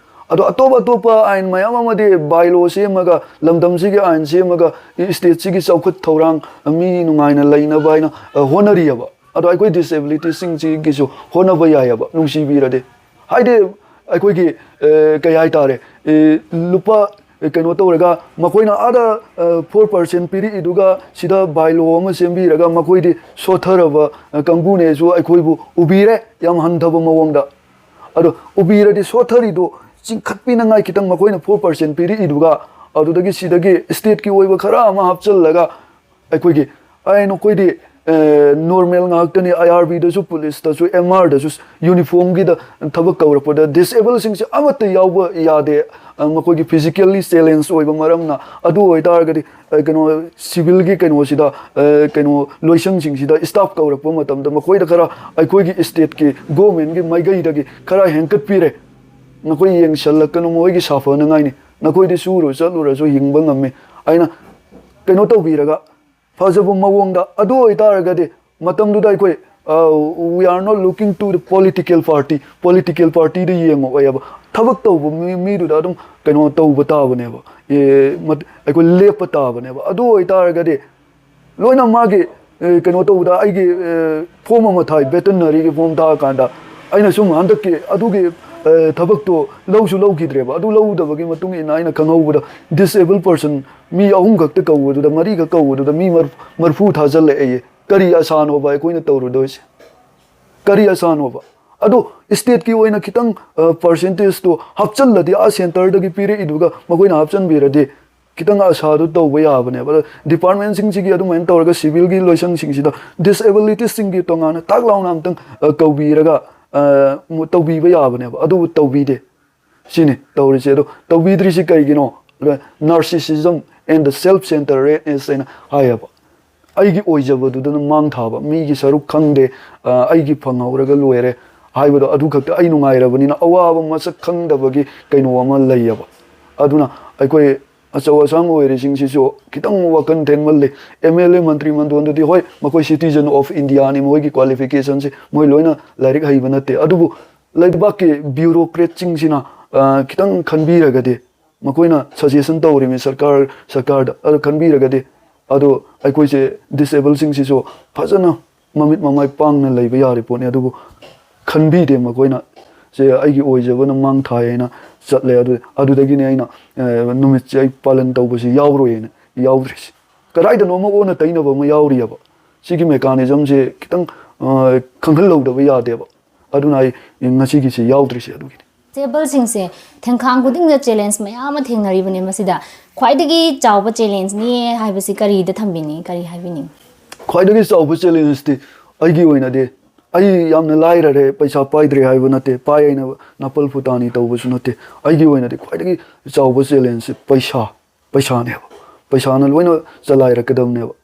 ꯑꯗꯣ ꯑꯇꯣꯞ ꯑꯇꯣꯞꯄ ꯑꯥꯏꯟ ꯃꯌꯥꯝ ꯑꯃꯗꯤ bylaw ꯁꯦꯝꯃꯒ, ꯂꯝꯗꯝꯁꯤꯒꯤ ꯑꯥꯏꯟ ꯁꯦꯝꯃꯒ, stateꯁꯤꯒꯤ ꯆꯥꯎꯈꯠ ꯊꯧꯔꯥꯡ ꯃꯤ ꯅꯨꯡꯉꯥꯏꯅ ꯂꯩꯅꯕ ꯍꯥꯏꯅ, ꯑ, ꯍꯣꯠꯅꯔꯤꯑꯕ꯫ ꯑꯗꯣ ꯑꯩꯈꯣꯏ disabilityꯁꯤꯡꯁꯤꯒꯤꯁꯨ ꯍꯣꯠꯅꯕ ꯌꯥꯏꯑꯕ, ꯅꯨꯡꯁꯤꯕꯤꯔꯗꯤ꯫ ꯍꯥꯏꯗꯤ ꯑꯩꯈꯣꯏꯒꯤ, ꯑ, ꯀꯩ ꯍꯥꯏꯇꯥꯔꯦ, ꯑ, ꯂꯨꯄꯥ, ꯑ, ꯀꯩꯅꯣ ꯇꯧꯔꯒ ꯃꯈꯣꯏꯅ ꯑꯥꯗ, ꯑ, four percent ꯄꯤꯔꯛꯏꯗꯨꯒ ꯁꯤꯗ bylaw ꯑꯃ ꯁꯦꯝꯕꯤꯔꯒ ꯃꯈꯣꯏꯗꯤ ꯁꯣꯠꯊꯔꯕ, ꯑ, ꯀꯥꯡꯕꯨꯅꯦꯁꯨ ꯑꯩꯈꯣꯏꯕꯨ ꯎꯕꯤꯔꯦ ꯌꯥꯝ ꯍꯟꯊꯕ ꯃꯑꯣꯡꯗ꯫ ꯑꯗꯣ ꯎꯕꯤꯔꯗꯤ ꯁꯣꯠꯊꯔꯤꯗꯣ ꯆꯤꯡꯈꯠꯄꯤꯅꯉꯥꯏ ꯈꯤꯇꯪ ꯃꯈꯣꯏꯅ four percent ꯄꯤꯔꯛꯏꯗꯨꯒ ꯑꯗꯨꯗꯒꯤ ꯁꯤꯗꯒꯤ stateꯀꯤ ꯑꯣꯏꯕ ꯈꯔ ꯑꯃ ꯍꯥꯞꯆꯤꯜꯂꯒ ꯑꯩꯈꯣꯏꯒꯤ, ꯑꯩ ꯅꯈꯣꯏꯗꯤ, ꯑ, normal ꯉꯥꯛꯇꯅꯤ, IRBꯗꯁꯨ, policeꯇꯁꯨ, MRꯗꯁꯨ uniformꯒꯤꯗ ꯊꯕꯛ ꯀꯧꯔꯛꯄꯗ disableꯁꯤꯡꯁꯦ ꯑꯃꯠꯇ ꯌꯥꯎꯕ ꯌꯥꯗꯦ꯫ ꯑ, ꯃꯈꯣꯏꯒꯤ physically challenge ꯑꯣꯏꯕ ꯃꯔꯝꯅ꯫ ꯑꯗꯨ ꯑꯣꯏꯇꯥꯔꯒꯗꯤ, ꯑ, ꯀꯩꯅꯣ, civilꯒꯤ ꯀꯩꯅꯣꯁꯤꯗ, ꯑ, ꯀꯩꯅꯣ, ꯂꯣꯏꯁꯪꯁꯤꯡꯁꯤꯗ staff ꯀꯧꯔꯛꯄ ꯃꯇꯝꯗ ꯃꯈꯣꯏꯗ ꯈꯔ ꯑꯩꯈꯣꯏꯒꯤ stateꯀꯤ governmentꯀꯤ ꯃꯥꯏꯀꯩꯗꯒꯤ ꯈꯔ ꯍꯦꯟꯀꯠꯄꯤꯔꯦ꯫ ꯅꯈꯣꯏ ꯌꯦꯡꯁꯜꯂꯛꯀꯅꯨ, ꯃꯈꯣꯏꯒꯤ ꯁꯥꯐꯅꯉꯥꯏꯅꯤ꯫ ꯅꯈꯣꯏꯗꯤ ꯁꯨꯔꯨ ꯆꯠꯂꯨꯔꯁꯨ ꯍꯤꯡꯕ ꯉꯝꯃꯤ꯫ ꯑꯩꯅ ꯀꯩꯅꯣ ꯇꯧꯕꯤꯔꯒ ꯐꯖꯕ ꯃꯑꯣꯡꯗ, ꯑꯗꯨ ꯑꯣꯏꯇꯥꯔꯒꯗꯤ ꯃꯇꯝꯗꯨꯗ ꯑꯩꯈꯣꯏ, ꯑ, we are not looking to the political party, political partyꯗ ꯌꯦꯡꯉꯛꯑꯣꯏꯕ꯫ ꯊꯕꯛ ꯇꯧꯕ ꯃꯤ-, ꯃꯤꯗꯨꯗ ꯑꯗꯨꯝ ꯀꯩꯅꯣ ꯇꯧꯕ ꯇꯥꯕꯅꯦꯕ꯫ ꯑꯦ, ꯃꯠ-, ꯑꯩꯈꯣꯏ ꯂꯦꯞꯄ ꯇꯥꯕꯅꯦꯕ꯫ ꯑꯗꯨ ꯑꯣꯏꯇꯥꯔꯒꯗꯤ ꯂꯣꯏꯅ ꯃꯥꯒꯤ, ꯑꯦ, ꯀꯩꯅꯣ ꯇꯧꯕꯗ ꯑꯩꯒꯤ, ꯑꯦ, form ꯑꯃ ꯊꯥꯏ, veterinaryꯒꯤ form ꯊꯥꯔꯀꯥꯟꯗ ꯑꯩꯅ ꯁꯨꯝ ꯍꯟꯗꯛꯀꯤ ꯑꯗꯨꯒꯤ, ꯑꯦ, ꯊꯕꯛꯇꯣ ꯂꯧꯁꯨ ꯂꯧꯈꯤꯗ꯭ꯔꯦꯕ꯫ ꯑꯗꯨ ꯂꯧꯗꯕꯒꯤ ꯃꯇꯨꯡ ꯏꯟꯅ ꯑꯩꯅ ꯈꯪꯍꯧꯕꯗ disabled person ꯃꯤ ꯑꯍꯨꯝ ꯈꯛꯇ ꯀꯧꯕꯗꯨꯗ, ꯃꯔꯤꯈꯛ ꯀꯧꯕꯗꯨꯗ ꯃꯤ ꯃꯔ-, ꯃꯔꯐꯨ ꯊꯥꯖꯤꯜꯂꯛꯑꯦꯌꯦ꯫ ꯀꯔꯤ ꯑꯁꯥꯅꯣꯕ ꯑꯩꯈꯣꯏꯅ ꯇꯧꯔꯨꯗꯣꯏꯁꯦ? ꯀꯔꯤ ꯑꯁꯥꯅꯣꯕ? ꯑꯗꯣ stateꯀꯤ ꯑꯣꯏꯅ ꯈꯤꯇꯪ, ꯑ, percentageꯇꯣ ꯍꯥꯞꯆꯜꯂꯗꯤ, ꯑꯥ centreꯗꯒꯤ ꯄꯤꯔꯛꯏꯗꯨꯒ ꯃꯈꯣꯏꯅ ꯍꯥꯞꯆꯟꯕꯤꯔꯗꯤ, ꯈꯤꯇꯪ ꯑꯁꯥꯗꯨ ꯇꯧꯕ ꯌꯥꯕꯅꯦꯕ꯫ ꯑꯗꯣ ꯗꯤꯄꯥꯔꯠꯃꯦꯟꯁꯤꯡꯁꯤꯒꯤ ꯑꯗꯨꯃꯥꯏꯅ ꯇꯧꯔꯒ ꯁꯤꯚꯤꯜꯒꯤ ꯂꯣꯏꯁꯪꯁꯤꯡꯁꯤꯗ ꯗꯤꯁꯑꯦꯕꯤꯂꯤꯇꯤꯁꯁꯤꯡꯒꯤ ꯇꯣꯉꯥꯟꯅ ꯇꯥꯛ ꯂꯥꯎꯅ ꯑꯝꯇꯪ, ꯑ, ꯀꯧꯕꯤꯔꯒ, ꯑ, ꯃꯨ-, ꯇꯧꯕꯤꯕ ꯌꯥꯕꯅꯦꯕ꯫ ꯑꯗꯨꯕꯨ ꯇꯧꯕꯤꯗꯦ꯫ ꯁꯤꯅꯤ ꯇꯧꯔꯤꯁꯦ꯫ ꯑꯗꯣ ꯇꯧꯕꯤꯗ꯭ꯔꯤꯁꯤ ꯀꯩꯒꯤꯅꯣ? Narcissism and the self centeredness ꯍꯥꯏꯅ ꯍꯥꯏꯌꯦꯕ꯫ ꯑꯩꯒꯤ ꯑꯣꯏꯖꯕꯗꯨꯗꯅ ꯃꯥꯡ ꯊꯥꯕ, ꯃꯤꯒꯤ ꯁꯔꯨꯛ ꯈꯪꯗꯦ, ꯑ, ꯑꯩꯒꯤ ꯐꯪꯍꯧꯔꯒ ꯂꯣꯏꯔꯦ ꯍꯥꯏꯕꯗꯣ, ꯑꯗꯨ ꯈꯛꯇ ꯑꯩ ꯅꯨꯡꯉꯥꯏꯔꯕꯅꯤꯅ ꯑꯋꯥꯕ ꯃꯁꯛ ꯈꯪꯗꯕꯒꯤ ꯀꯩꯅꯣ ꯑꯃ ꯂꯩꯌꯦꯕ꯫ ꯑꯗꯨꯅ ꯑꯩꯈꯣꯏ ꯑꯆꯧ ꯑꯁꯥꯡ ꯑꯣꯏꯔꯤꯁꯤꯡꯁꯤꯁꯨ ꯈꯤꯇꯪ ꯋꯥꯈꯜ ꯊꯦꯡꯃꯜꯂꯤ꯫ ꯑꯦꯝ ꯑꯦꯜ ꯑꯦ, ꯃꯟꯇ꯭ꯔꯤ ꯃꯟꯗꯣꯟꯗꯨꯗꯤ ꯍꯣꯏ, ꯃꯈꯣꯏ citizen of India ꯅꯤ, ꯃꯣꯏꯒꯤ qualification ꯁꯦ, ꯃꯣꯏ ꯂꯣꯏꯅ ꯂꯥꯏꯔꯤꯛ ꯍꯩꯕ ꯅꯠꯇꯦ꯫ ꯑꯗꯨꯕꯨ ꯂꯩꯕꯥꯛꯀꯤ ꯕ꯭ꯌꯨꯔꯣꯀ꯭ꯔꯦꯠꯁꯤꯡꯁꯤꯅ, ꯑ, ꯈꯤꯇꯪ ꯈꯟꯕꯤꯔꯒꯗꯤ, ꯃꯈꯣꯏꯅ ꯁꯖꯦꯁꯟ ꯇꯧꯔꯤꯃꯤ ꯁꯔꯀꯥꯔ, ꯁꯔꯀꯥꯔꯗ, ꯑꯗꯨ ꯈꯟꯕꯤꯔꯒꯗꯤ, ꯑꯗꯣ ꯑꯩꯈꯣꯏꯁꯦ ꯗꯤꯁꯑꯦꯕꯜꯁꯤꯡꯁꯤꯁꯨ ꯐꯖꯅ ꯃꯃꯤꯠ ꯃꯃꯥꯏ ꯄꯥꯡꯅ ꯂꯩꯕ ꯌꯥꯔꯤ ꯄꯣꯠꯅꯤ꯫ ꯑꯗꯨꯕꯨ ꯈꯟꯕꯤꯗꯦ ꯃꯈꯣꯏꯅ꯫ ꯁꯦ ꯑꯩꯒꯤ ꯑꯣꯏꯖꯕꯅ ꯃꯥꯡ ꯊꯥꯏ ꯍꯥꯏꯅ ꯆꯠꯂꯦ꯫ ꯑꯗꯨ, ꯑꯗꯨꯗꯒꯤꯅꯤ ꯑꯩꯅ, ꯑ, ꯅꯨꯃꯤꯠꯁꯦ ꯑꯩ ꯄꯥꯂꯟ ꯇꯧꯕꯁꯤ ꯌꯥꯎꯔꯣꯏꯅ ꯌꯥꯎꯗ꯭ꯔꯤꯁꯦ꯫ ꯀꯗꯥꯏꯗꯅꯣ ꯑꯃ ꯑꯣꯟꯅ ꯇꯩꯅꯕ ꯑꯃ ꯌꯥꯎꯔꯤꯑꯕ꯫ ꯁꯤꯒꯤ ꯃꯦꯀꯥꯅꯤꯖꯝꯁꯦ ꯈꯤꯇꯪ, ꯑ, ꯈꯪꯍꯜꯍꯧꯗꯕ ꯌꯥꯗꯦꯕ꯫ ꯑꯗꯨꯅ ꯑꯩ ꯉꯁꯤꯒꯤꯁꯤ ꯌꯥꯎꯗ꯭ꯔꯤꯁꯦ ꯑꯗꯨꯒꯤꯅꯤ꯫ ꯗꯤꯁꯑꯦꯕꯜꯁꯤꯡꯁꯦ ꯊꯦꯡꯈꯥꯡ ꯈꯨꯗꯤꯡꯗ ꯆꯦꯂꯦꯟꯖ ꯃꯌꯥꯝ ꯑꯃ ꯊꯦꯡꯅꯔꯤꯕꯅꯦ꯫ ꯃꯁꯤꯗ ꯈ꯭ꯋꯥꯏꯗꯒꯤ ꯆꯥꯎꯕ ꯆꯦꯂꯦꯟꯖꯅꯤ ꯍꯥꯏꯕꯁꯤ ꯀꯔꯤꯗ ꯊꯝꯕꯤꯅꯤ, ꯀꯔꯤ ꯍꯥꯏꯕꯤꯅꯤꯡ? ꯈ꯭ꯋꯥꯏꯗꯒꯤ ꯆꯥꯎꯕ ꯆꯦꯂꯦꯟꯖꯇꯤ ꯑꯩꯒꯤ ꯑꯣꯏꯅꯗꯤ, ꯑꯩ ꯌꯥꯝꯅ ꯂꯥꯏꯔꯔꯦ, ꯄꯩꯁꯥ ꯄꯥꯏꯗ꯭ꯔꯦ ꯍꯥꯏꯕ ꯅꯠꯇꯦ, ꯄꯥꯏ ꯍꯥꯏꯅ ꯅꯥꯄꯜ ꯐꯨꯇꯥꯅꯤ ꯇꯧꯕꯁꯨ ꯅꯠꯇꯦ꯫ ꯑꯩꯒꯤ ꯑꯣꯏꯅꯗꯤ ꯈ꯭ꯋꯥꯏꯗꯒꯤ ꯆꯥꯎꯕ ꯆꯦꯂꯦꯟꯖꯁꯤ ꯄꯩꯁꯥ, ꯄꯩꯁꯥꯅꯦꯕ꯫ ꯄꯩꯁꯥꯅ ꯂꯣꯏꯅ ꯆꯂꯥꯏꯔꯛꯀꯗꯕꯅꯦꯕ꯫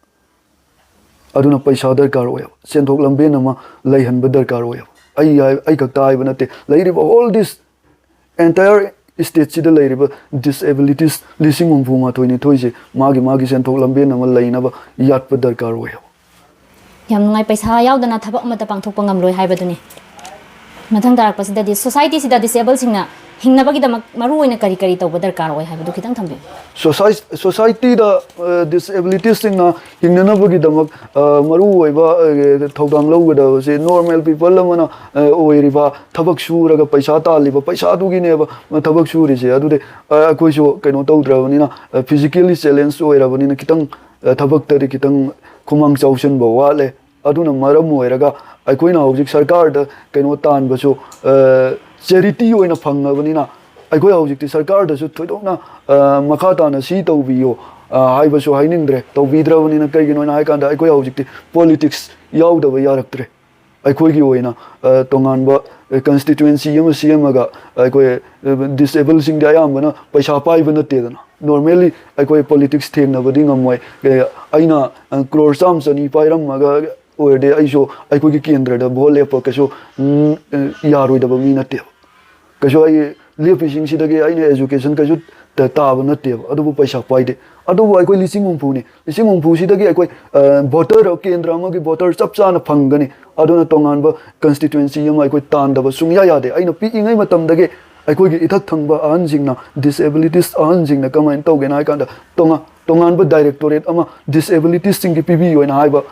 ꯑꯗꯨꯅ ꯄꯩꯁꯥ ꯗꯔꯀꯥꯔ ꯑꯣꯏꯌꯦꯕ, ꯁꯦꯟꯊꯣꯛ ꯂꯝꯕꯦꯟ ꯑꯃ ꯂꯩꯍꯟꯕ ꯗꯔꯀꯥꯔ ꯑꯣꯏꯌꯦꯕ꯫ ꯑꯩ ꯍꯥꯏ-, ꯑꯩ ꯈꯛꯇ ꯍꯥꯏꯕ ꯅꯠꯇꯦ, ꯂꯩꯔꯤꯕ all this entire stateꯁꯤꯗ ꯂꯩꯔꯤꯕ ꯗꯤꯁꯑꯦꯕꯤꯂꯤꯇꯤꯁ ꯂꯤꯁꯤꯡ ꯍꯨꯝꯐꯨ ꯃꯥꯊꯣꯏ ꯅꯤꯊꯣꯏꯁꯦ ꯃꯥꯒꯤ ꯃꯥꯒꯤ ꯁꯦꯟꯊꯣꯛ ꯂꯝꯕꯦꯟ ꯑꯃ ꯂꯩꯅꯕ ꯌꯥꯠꯄ ꯗꯔꯀꯥꯔ ꯑꯣꯏꯌꯦꯕ꯫ ꯌꯥꯝ ꯅꯨꯡꯉꯥꯏ꯫ ꯄꯩꯁꯥ ꯌꯥꯎꯗꯅ ꯊꯕꯛ ꯑꯃꯠꯇ ꯄꯥꯡꯊꯣꯛꯄ ꯉꯝꯂꯣꯏ ꯍꯥꯏꯕꯗꯨꯅꯤ꯫ ꯃꯊꯪ ꯇꯥꯔꯛꯄꯁꯤꯗꯗꯤ ꯁꯣꯁꯥꯏꯇꯤꯁꯤꯗ ꯗꯤꯁꯑꯦꯕꯜꯁꯤꯡꯅ ꯍꯤꯡꯅꯕꯒꯤꯗꯃꯛ ꯃꯔꯨ ꯑꯣꯏꯅ ꯀꯔꯤ ꯀꯔꯤ ꯇꯧꯕ ꯗꯔꯀꯥꯔ ꯑꯣꯏ ꯍꯥꯏꯕꯗꯨ ꯈꯤꯇꯪ ꯊꯝꯕꯤꯌꯨ꯫ ꯁꯣꯁꯥꯏ-, ꯁꯣꯁꯥꯏꯇꯤꯗ, ꯑ, ꯗꯤꯁꯑꯦꯕꯤꯂꯤꯇꯤꯁꯁꯤꯡꯅ ꯍꯤꯡꯅꯅꯕꯒꯤꯗꯃꯛ, ꯑ, ꯃꯔꯨ ꯑꯣꯏꯕ, ꯑ, ꯊꯧꯗꯥꯡ ꯂꯧꯒꯗꯕꯁꯦ ꯅꯣꯔꯃꯦꯜ ꯄꯤꯄꯜ ꯑꯃꯅ, ꯑ, ꯑꯣꯏꯔꯤꯕ, ꯊꯕꯛ ꯁꯨꯔꯒ ꯄꯩꯁꯥ ꯇꯥꯜꯂꯤꯕ, ꯄꯩꯁꯥꯗꯨꯒꯤꯅꯦꯕ ꯊꯕꯛ ꯁꯨꯔꯤꯁꯦ꯫ ꯑꯗꯨꯗꯤ, ꯑ, ꯑꯩꯈꯣꯏꯁꯨ ꯀꯩꯅꯣ ꯇꯧꯗ꯭ꯔꯕꯅꯤꯅ, ꯑ, ꯐꯤꯖꯤꯀꯦꯜꯂꯤ ꯆꯦꯂꯦꯟꯖ ꯑꯣꯏꯔꯕꯅꯤꯅ ꯈꯤꯇꯪ, ꯑ, ꯊꯕꯛꯇꯗꯤ ꯈꯤꯇꯪ ꯈꯨꯃꯥꯡ ꯆꯥꯎꯁꯤꯟꯕ ꯋꯥꯠꯂꯦ꯫ ꯑꯗꯨꯅ ꯃꯔꯝ ꯑꯣꯏꯔꯒ ꯑꯩꯈꯣꯏꯅ ꯍꯧꯖꯤꯛ ꯁꯔꯀꯥꯔꯗ ꯀꯩꯅꯣ ꯇꯥꯟꯕꯁꯨ, ꯑ, ꯆꯦꯔꯤꯇꯤ ꯑꯣꯏꯅ ꯐꯪꯉꯕꯅꯤꯅ ꯑꯩꯈꯣꯏ ꯍꯧꯖꯤꯛꯇꯤ ꯁꯔꯀꯥꯔꯗꯁꯨ ꯊꯣꯏꯗꯣꯛꯅ ꯃꯈꯥ ꯇꯥꯅ ꯁꯤ ꯇꯧꯕꯤꯌꯣ ꯍꯥꯏꯕꯁꯨ ꯍꯥꯏꯅꯤꯡꯗ꯭ꯔꯦ, ꯇꯧꯕꯤꯗ꯭ꯔꯕꯅꯤꯅ꯫ ꯀꯩꯒꯤꯅꯣ ꯍꯥꯏꯅ ꯍꯥꯏ ꯀꯥꯟꯗ ꯑꯩꯈꯣꯏ ꯍꯧꯖꯤꯛꯇꯤ ꯄꯣꯂꯤꯇꯤꯛꯁ ꯌꯥꯎꯗꯕ ꯌꯥꯔꯛꯇ꯭ꯔꯦ꯫ ꯑꯩꯈꯣꯏꯒꯤ ꯑꯣꯏꯅ ꯇꯣꯉꯥꯟꯕ ꯀꯟꯁꯇꯤꯇ꯭ꯋꯦꯟꯁꯤ ꯑꯃ ꯁꯦꯝꯃꯒ, ꯑꯩꯈꯣꯏ ꯗꯤꯁꯑꯦꯕꯜꯁꯤꯡꯗꯤ ꯑꯌꯥꯝꯕꯅ ꯄꯩꯁꯥ ꯄꯥꯏꯕ ꯅꯠꯇꯦꯗꯅ꯫ ꯅꯣꯔꯃꯦꯜꯂꯤ ꯑꯩꯈꯣꯏ ꯄꯣꯂꯤꯇꯤꯛꯁ ꯊꯦꯡꯅꯕꯗꯤ ꯉꯝꯃꯣꯏ꯫ ꯑꯩꯅ ꯀ꯭ꯔꯣꯔ ꯆꯥꯝꯃ ꯆꯅꯤ ꯄꯥꯏꯔꯝꯃꯒ ꯑꯣꯏꯔꯗꯤ ꯑꯩꯁꯨ ꯑꯩꯈꯣꯏꯒꯤ ꯀꯦꯟꯗ꯭ꯔꯗ ꯚꯣꯠ ꯂꯦꯞꯄ ꯀꯩꯁꯨ ꯌꯥꯔꯣꯏꯗꯕ ꯃꯤ ꯅꯠꯇꯦꯕ꯫ ꯀꯩꯁꯨ ꯑꯩ ꯂꯦꯞꯄꯤꯁꯤꯡꯁꯤꯗꯒꯤ ꯑꯩꯅ ꯑꯦꯖꯨꯀꯦꯁꯟ ꯀꯩꯁꯨ ꯇꯥꯕ ꯅꯠꯇꯦꯕ, ꯑꯗꯨꯕꯨ ꯄꯩꯁꯥ ꯄꯥꯏꯗꯦ꯫ ꯑꯗꯨꯕꯨ ꯑꯩꯈꯣꯏ ꯂꯤꯁꯤꯡ ꯍꯨꯝꯐꯨꯅꯤ꯫ ꯂꯤꯁꯤꯡ ꯍꯨꯝꯐꯨꯁꯤꯗꯒꯤ ꯑꯩꯈꯣꯏ ꯚꯣꯇꯔ, ꯀꯦꯟꯗ꯭ꯔ ꯑꯃꯒꯤ ꯚꯣꯇꯔ ꯆꯞ ꯆꯥꯅ ꯐꯪꯒꯅꯤ꯫ ꯑꯗꯨꯅ ꯇꯣꯉꯥꯟꯕ ꯀꯟꯁꯇꯤꯇ꯭ꯋꯦꯟꯁꯤ ꯑꯃ ꯑꯩꯈꯣꯏ ꯇꯥꯟꯗꯕ ꯁꯨꯡꯌꯥ ꯌꯥꯗꯦ꯫ ꯑꯩꯅ ꯄꯤꯛꯏꯉꯩ ꯃꯇꯝꯗꯒꯤ ꯑꯩꯈꯣꯏꯒꯤ ꯏꯊꯛ ꯊꯪꯕ ꯑꯍꯟꯁꯤꯡꯅ, ꯗꯤꯁꯑꯦꯕꯤꯂꯤꯇꯤꯁ ꯑꯍꯟꯁꯤꯡꯅ ꯀꯃꯥꯏꯅ ꯇꯧꯒꯦꯅ ꯍꯥꯏ ꯀꯥꯟꯗ, ꯇꯣꯉꯥꯟ ꯇꯣꯉꯥꯟꯕ ꯗꯥꯏꯔꯦꯛꯇꯣꯔꯦꯠ ꯑꯃ ꯗꯤꯁꯑꯦꯕꯤꯂꯤꯇꯤꯁꯁꯤꯡꯒꯤ ꯄꯤꯕꯤꯌꯨ ꯍꯥꯏꯅ ꯍꯥꯏꯕ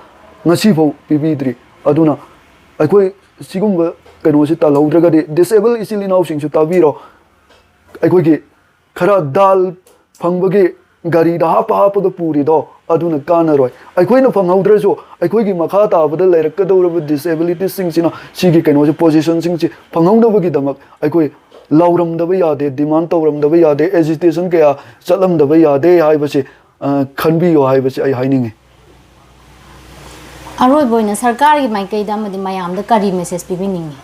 ꯉꯁꯤꯐꯥꯎ ꯄꯤꯕꯤꯗ꯭ꯔꯤ꯫ ꯑꯗꯨꯅ ꯑꯩꯈꯣꯏ ꯁꯤꯒꯨꯝꯕ ꯀꯩꯅꯣꯁꯤ ꯇꯥꯜꯍꯧꯗ꯭ꯔꯒꯗꯤ, ꯗꯤꯁꯑꯦꯕꯜ ꯏꯆꯤꯜ ꯏꯅꯥꯎꯁꯤꯡꯁꯨ ꯇꯥꯕꯤꯔꯣ, ꯑꯩꯈꯣꯏꯒꯤ ꯈꯔ ꯗꯥꯜ ꯐꯪꯕꯒꯤ ꯒꯥꯔꯤꯗ ꯍꯥꯞꯄ ꯍꯥꯞꯄꯒ ꯄꯨꯔꯤꯗꯣ ꯑꯗꯨꯅ ꯀꯥꯟꯅꯔꯣꯏ꯫ ꯑꯩꯈꯣꯏꯅ ꯐꯪꯍꯧꯗ꯭ꯔꯁꯨ ꯑꯩꯈꯣꯏꯒꯤ ꯃꯈꯥ ꯇꯥꯕꯗ ꯂꯩꯔꯛꯀꯗꯧꯔꯕ ꯗꯤꯁꯑꯦꯕꯤꯂꯤꯇꯤꯁꯁꯤꯡꯁꯤꯅ ꯁꯤꯒꯤ ꯀꯩꯅꯣꯁꯦ, ꯄꯣꯖꯤꯁꯟꯁꯤꯡꯁꯤ ꯐꯪꯍꯧꯅꯕꯒꯤꯗꯃꯛ ꯑꯩꯈꯣꯏ ꯂꯥꯎꯔꯝꯗꯕ ꯌꯥꯗꯦ, ꯗꯤꯃꯥꯟ ꯇꯧꯔꯝꯗꯕ ꯌꯥꯗꯦ, ꯑꯦꯖꯤꯇꯦꯁꯟ ꯀꯌꯥ ꯆꯠꯂꯝꯗꯕ ꯌꯥꯗꯦ ꯍꯥꯏꯕꯁꯦ, ꯑ, ꯈꯟꯕꯤꯌꯣ ꯍꯥꯏꯕꯁꯦ ꯑꯩ ꯍꯥꯏꯅꯤꯡꯉꯤ꯫ ꯑꯔꯣꯏꯕ ꯑꯣꯏꯅ ꯁꯔꯀꯥꯔꯒꯤ ꯃꯥꯏꯀꯩꯗ ꯑꯃꯗꯤ ꯃꯌꯥꯝꯗ ꯀꯔꯤ ꯃꯦꯁꯦꯖ ꯄꯤꯕꯤꯅꯤꯡꯉꯤ?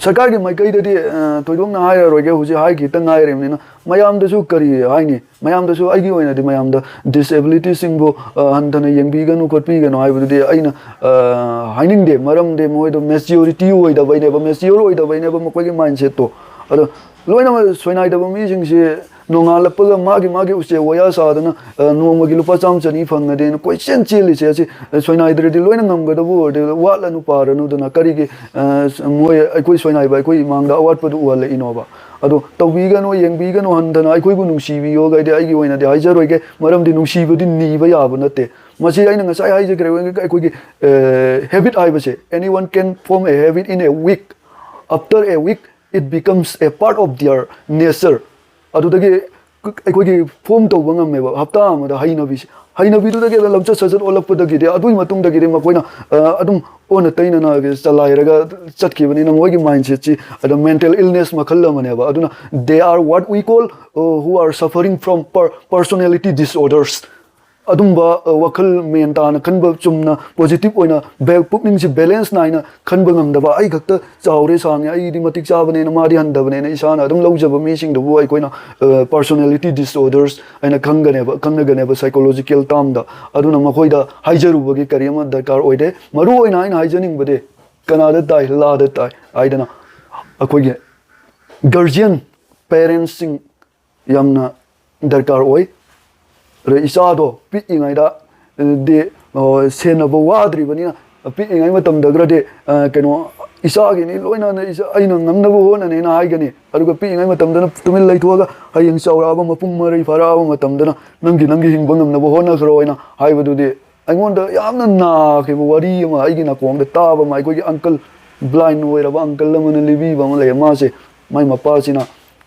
ꯁꯔꯀꯥꯔꯒꯤ ꯃꯥꯏꯀꯩꯗꯗꯤ, ꯑ, ꯊꯣꯏꯗꯣꯛꯅ ꯍꯥꯏꯔꯔꯣꯏꯒꯦ, ꯍꯧꯖꯤꯛ ꯍꯥꯏꯈꯤꯇ ꯉꯥꯏꯔꯤꯕꯅꯤꯅ꯫ ꯃꯌꯥꯝꯗꯁꯨ ꯀꯔꯤ ꯍꯥꯏꯅꯤ? ꯃꯌꯥꯝꯗꯁꯨ ꯑꯩꯒꯤ ꯑꯣꯏꯅꯗꯤ ꯃꯌꯥꯝꯗ ꯗꯤꯁꯑꯦꯕꯤꯂꯤꯇꯤꯁꯤꯡꯕꯨ, ꯑ, ꯍꯟꯊꯅ ꯌꯦꯡꯕꯤꯒꯅꯨ ꯈꯣꯠꯄꯤꯒꯅꯨ ꯍꯥꯏꯕꯗꯨꯗꯤ ꯑꯩꯅ, ꯑ, ꯍꯥꯏꯅꯤꯡꯗꯦ꯫ ꯃꯔꯝꯗꯤ ꯃꯣꯏꯗꯣ ꯃꯦꯆꯤꯌꯣꯔꯤꯇꯤ ꯑꯣꯏꯗꯕꯩꯅꯦꯕ, ꯃꯦꯆꯤꯌꯣꯔ ꯑꯣꯏꯗꯕꯩꯅꯦꯕ ꯃꯈꯣꯏꯒꯤ ꯃꯥꯏꯟꯁꯦꯠꯇꯣ꯫ ꯑꯗꯣ ꯂꯣꯏꯅꯃꯛ ꯁꯣꯏꯅꯥꯏꯗꯕ ꯃꯤꯁꯤꯡꯁꯦ ꯅꯣꯡꯉꯥꯜꯂꯛꯄꯒ ꯃꯥꯒꯤ ꯃꯥꯒꯤ ꯎꯆꯦꯛ ꯋꯥꯌꯥ ꯁꯥꯗꯅ, ꯑ, ꯅꯣꯡꯃꯒꯤ ꯂꯨꯄꯥ ꯆꯥꯝꯃ ꯆꯅꯤ ꯐꯪꯉꯗꯤꯅ ꯀꯣꯏꯆꯦꯟ ꯆꯦꯜꯂꯤꯁꯦ ꯑꯁꯤ, ꯑ, ꯁꯣꯏꯅꯥꯏꯗ꯭ꯔꯗꯤ ꯂꯣꯏꯅ ꯉꯝꯒꯗꯕ ꯑꯣꯏꯔꯗꯤ ꯋꯥꯠꯂꯅꯨ ꯄꯥꯔꯅꯨꯗꯅ ꯀꯔꯤꯒꯤ, ꯑ, ꯃꯣꯏ ꯑꯩꯈꯣꯏ ꯁꯣꯏꯅꯥꯏꯕ ꯑꯩꯈꯣꯏ ꯏꯃꯥꯡꯗ ꯑꯋꯥꯠꯄꯗꯨ ꯎꯍꯜꯂꯛꯏꯅꯣꯕ? ꯑꯗꯣ ꯇꯧꯕꯤꯒꯅꯨ, ꯌꯦꯡꯕꯤꯒꯅꯨ, ꯍꯟꯊꯅ ꯑꯩꯈꯣꯏꯕꯨ ꯅꯨꯡꯁꯤꯕꯤꯌꯣꯒ ꯑꯩꯗꯤ ꯑꯩꯒꯤ ꯑꯣꯏꯅꯗꯤ ꯍꯥꯏꯖꯔꯣꯏꯒꯦ, ꯃꯔꯝꯗꯤ ꯅꯨꯡꯁꯤꯕꯗꯤ ꯅꯤꯕ ꯌꯥꯕ ꯅꯠꯇꯦ꯫ ꯃꯁꯤ ꯑꯩꯅ ꯉꯁꯥꯏ ꯍꯥꯏꯖꯈ꯭ꯔꯦ, ꯑꯩꯈꯣꯏꯒꯤ, ꯑ, ꯍꯦꯕꯤꯠ ꯍꯥꯏꯕꯁꯦ, anyone can form a habit in a week, after a week it becomes a part of their nature꯫ ꯑꯗꯨꯗꯒꯤ ꯑꯩꯈꯣꯏꯒꯤ ꯐꯣꯝ ꯇꯧꯕ ꯉꯝꯃꯦꯕ ꯍꯞꯇꯥ ꯑꯃꯗ ꯍꯩꯅꯕꯤꯁꯦ꯫ ꯍꯩꯅꯕꯤꯗꯨꯗꯒꯤ ꯑꯗꯨꯝ ꯂꯝꯆꯠ ꯁꯥꯖꯠ ꯑꯣꯜꯂꯛꯄꯗꯒꯤꯗꯤ, ꯑꯗꯨꯒꯤ ꯃꯇꯨꯡꯗꯒꯤꯗꯤ ꯃꯈꯣꯏꯅ ꯑ, ꯑꯗꯨꯝ ꯑꯣꯟꯅ ꯇꯩꯅꯅ ꯆꯂꯥꯏꯔꯒ ꯆꯠꯈꯤꯕꯅꯤꯅ, ꯃꯣꯏꯒꯤ mindsetꯁꯤ ꯑꯗꯨꯝ mental illness ꯃꯈꯜ ꯑꯃꯅꯦꯕ꯫ ꯑꯗꯨꯅ they are what we call, uh, who are suffering from per- personality disorders. ꯑꯗꯨꯝꯕ ꯑ, ꯋꯥꯈꯜ ꯃꯦꯟ ꯇꯥꯅ ꯈꯟꯕ, ꯆꯨꯝꯅ positive ꯑꯣꯏꯅ ꯕꯦ- ꯄꯨꯛꯅꯤꯡꯁꯤ balance ꯅꯥꯏꯅ ꯈꯟꯕ ꯉꯝꯗꯕ, ꯑꯩ ꯈꯛꯇ ꯆꯥꯎꯔꯦ ꯁꯥꯡꯉꯦ, ꯑꯩꯗꯤ ꯃꯇꯤꯛ ꯆꯥꯕꯅꯦꯅ, ꯃꯥꯗꯤ ꯍꯟꯊꯕꯅꯦꯅ ꯏꯁꯥꯅ ꯑꯗꯨꯝ ꯂꯧꯖꯕ ꯃꯤꯁꯤꯡꯗꯨꯕꯨ ꯑꯩꯈꯣꯏꯅ personality disorders ꯍꯥꯏꯅ ꯈꯪꯒꯅꯦꯕ, ꯈꯪꯅꯒꯅꯦꯕ psychological termꯗ꯫ ꯑꯗꯨꯅ ꯃꯈꯣꯏꯗ ꯍꯥꯏꯖꯔꯨꯕꯒꯤ ꯀꯔꯤ ꯑꯃ ꯗꯔꯀꯥꯔ ꯑꯣꯏꯗꯦ꯫ ꯃꯔꯨ ꯑꯣꯏꯅ ꯑꯩꯅ ꯍꯥꯏꯖꯅꯤꯡꯕꯗꯤ, ꯀꯅꯥꯗ ꯇꯥꯏ, ꯂꯥꯗ ꯇꯥꯏ ꯍꯥꯏꯗꯅ ꯑꯩꯈꯣꯏꯒꯤ guardian, parentsꯁꯤꯡ ꯌꯥꯝꯅ ꯗꯔꯀꯥꯔ ꯑꯣꯏ꯫ ꯑꯗ ꯏꯆꯥꯗꯣ ꯄꯤꯛꯏꯉꯩꯗ, ꯑ, ꯗꯤ, ꯑ, ꯁꯦꯟꯅꯕ ꯋꯥꯗ꯭ꯔꯤꯕꯅꯤꯅ, ꯄꯤꯛꯏꯉꯩ ꯃꯇꯝꯗꯒꯗꯤ, ꯑ, ꯀꯩꯅꯣ, "ꯏꯆꯥꯒꯤꯅꯤ ꯂꯣꯏꯅ, ꯏꯆꯥ, ꯑꯩꯅ ꯉꯝꯅꯕ ꯍꯣꯠꯅꯅꯦꯅ" ꯍꯥꯏꯒꯅꯤ꯫ ꯑꯗꯨꯒ ꯄꯤꯛꯏꯉꯩ ꯃꯇꯝꯗꯅ ꯇꯨꯃꯤꯟ ꯂꯩꯊꯣꯛꯑꯒ, ꯍꯌꯦꯡ ꯆꯥꯎꯔꯛꯑꯕ, ꯃꯄꯨꯡ ꯃꯔꯩ ꯐꯥꯔꯛꯑꯕ ꯃꯇꯝꯗꯅ, "ꯅꯪꯒꯤ, ꯅꯪꯒꯤ ꯍꯤꯡꯕ ꯉꯝꯅꯕ ꯍꯣꯠꯅꯈ꯭ꯔꯣ" ꯍꯥꯏꯅ ꯍꯥꯏꯕꯗꯨꯗꯤ, ꯑꯩꯉꯣꯟꯗ ꯌꯥꯝꯅ ꯅꯥꯈꯤꯕ ꯋꯥꯔꯤ ꯑꯃ ꯑꯩꯒꯤ ꯅꯥꯀꯣꯡꯗ ꯇꯥꯕ ꯑꯃ, ꯑꯩꯈꯣꯏꯒꯤ uncle, blind ꯑꯣꯏꯔꯕ uncle ꯑꯃꯅ ꯂꯤꯕꯤꯕ ꯑꯃ ꯂꯩ꯫ ꯃꯥꯁꯦ, ꯃꯥꯏ ꯃꯄꯥꯁꯤꯅ,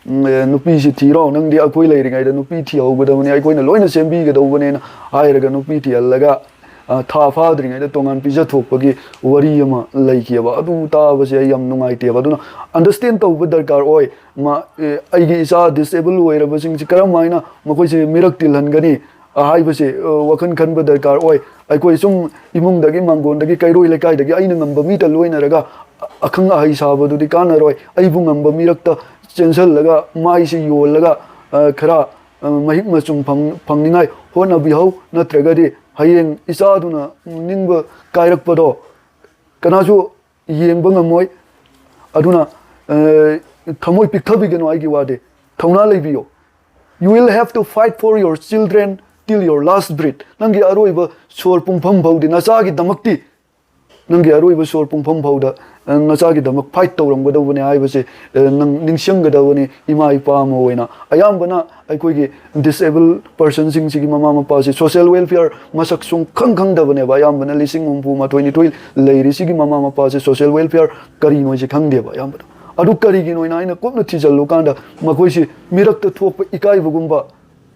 ꯎꯝ, ꯑꯦ, "ꯅꯨꯄꯤꯁꯤ ꯊꯤꯔꯣ, ꯅꯪꯗꯤ ꯑꯩꯈꯣꯏ ꯂꯩꯔꯤꯉꯩꯗ ꯅꯨꯄꯤ ꯊꯤꯍꯧꯒꯗꯕꯅꯤ, ꯑꯩꯈꯣꯏꯅ ꯂꯣꯏꯅ ꯁꯦꯝꯕꯤꯒꯗꯧꯕꯅꯦꯅ" ꯍꯥꯏꯔꯒ ꯅꯨꯄꯤ ꯊꯤꯍꯜꯂꯒ, ꯑ, ꯊꯥ ꯐꯥꯗ꯭ꯔꯤꯉꯩꯗ ꯇꯣꯉꯥꯟ ꯄꯤꯖꯊꯣꯛꯄꯒꯤ ꯋꯥꯔꯤ ꯑꯃ ꯂꯩꯈꯤꯑꯕ꯫ ꯑꯗꯨ ꯇꯥꯕꯁꯦ ꯑꯩ ꯌꯥꯝ ꯅꯨꯡꯉꯥꯏꯇꯦꯕ꯫ ꯑꯗꯨꯅ understand ꯇꯧꯕ ꯗꯔꯀꯥꯔ ꯑꯣꯏ꯫ ꯃꯥ, ꯑꯦ, ꯑꯩꯒꯤ ꯏꯆꯥ disable ꯑꯣꯏꯔꯕꯁꯤꯡꯁꯤ ꯀꯔꯝ ꯍꯥꯏꯅ ꯃꯈꯣꯏꯁꯦ ꯃꯤꯔꯛ ꯇꯤꯜꯍꯟꯒꯅꯤ? ꯑ, ꯍꯥꯏꯕꯁꯦ, ꯑ, ꯋꯥꯈꯜ ꯈꯟꯕ ꯗꯔꯀꯥꯔ ꯑꯣꯏ꯫ ꯑꯩꯈꯣꯏ ꯁꯨꯝ ꯏꯃꯨꯡꯗꯒꯤ, ꯃꯥꯡꯒꯣꯟꯗꯒꯤ, ꯀꯩꯔꯣꯏ ꯂꯩꯀꯥꯏꯗꯒꯤ ꯑꯩꯅ ꯉꯝꯕ ꯃꯤꯇ ꯂꯣꯏꯅꯔꯒ ꯑ-, ꯑꯈꯪ ꯑꯍꯩ ꯁꯥꯕꯗꯨꯗꯤ ꯀꯥꯟꯅꯔꯣꯏ꯫ ꯑꯩꯕꯨ ꯉꯝꯕ ꯃꯤꯔꯛꯇ ꯆꯦꯟꯁꯤꯜꯂꯒ, ꯃꯥꯏꯁꯤ ꯌꯣꯜꯂꯒ, ꯑ, ꯈꯔ, ꯑ, ꯃꯍꯤꯛ ꯃꯆꯨꯝ ꯐꯪ-, ꯐꯪꯅꯤꯡꯉꯥꯏ ꯍꯣꯠꯅꯕꯤꯍꯧ꯫ ꯅꯠꯇ꯭ꯔꯒꯗꯤ ꯍꯌꯦꯡ ꯏꯆꯥꯗꯨꯅ ꯅꯤꯡꯕ ꯀꯥꯏꯔꯛꯄꯗꯣ ꯀꯅꯥꯁꯨ ꯌꯦꯡꯕ ꯉꯝꯃꯣꯏ꯫ ꯑꯗꯨꯅ, ꯑ, ꯊꯃꯣꯏ ꯄꯤꯛꯊꯕꯤꯒꯅꯨ, ꯑꯩꯒꯤ ꯋꯥꯗꯤ꯫ ꯊꯧꯅꯥ ꯂꯩꯕꯤꯌꯣ꯫ You will have to fight for your children till your last breath. ꯅꯪꯒꯤ ꯑꯔꯣꯏꯕ ꯁꯣꯔ ꯄꯨꯡꯐꯝ ꯐꯥꯎꯗꯤ ꯅꯆꯥꯒꯤꯗꯃꯛꯇꯤ, ꯅꯪꯒꯤ ꯑꯔꯣꯏꯕ ꯁꯣꯔ ꯄꯨꯡꯐꯝ ꯐꯥꯎꯗ, ꯑ, ꯅꯆꯥꯒꯤꯗꯃꯛ fight ꯇꯧꯔꯝꯒꯗꯧꯕꯅꯦ ꯍꯥꯏꯕꯁꯦ, ꯑ, ꯅꯪ ꯅꯤꯡꯁꯤꯡꯒꯗꯕꯅꯤ, ꯏꯃꯥ ꯏꯄꯥ ꯑꯃ ꯑꯣꯏꯅ꯫ ꯑꯌꯥꯝꯕꯅ ꯑꯩꯈꯣꯏꯒꯤ disable personꯁꯤꯡꯁꯤꯒꯤ ꯃꯃꯥ ꯃꯄꯥꯁꯤ social welfare ꯃꯁꯛ ꯁꯨꯡꯈꯪ ꯈꯪꯗꯕꯅꯦꯕ꯫ ꯑꯌꯥꯝꯕꯅ ꯂꯤꯁꯤꯡ ꯍꯨꯝꯐꯨ ꯃꯥꯊꯣꯏ ꯅꯤꯊꯣꯏ ꯂꯩꯔꯤꯁꯤꯒꯤ ꯃꯃꯥ ꯃꯄꯥꯁꯦ social welfare ꯀꯔꯤꯅꯣꯁꯦ ꯈꯪꯗꯦꯕ ꯑꯌꯥꯝꯕꯅ꯫ ꯑꯗꯨ ꯀꯔꯤꯒꯤꯅꯣꯅ ꯑꯩꯅ ꯀꯨꯞꯅ ꯊꯤꯖꯤꯜꯂꯨꯀꯥꯟꯗ, ꯃꯈꯣꯏꯁꯤ ꯃꯤꯔꯛꯇ ꯊꯣꯛꯄ ꯏꯀꯥꯏꯕꯒꯨꯝꯕ,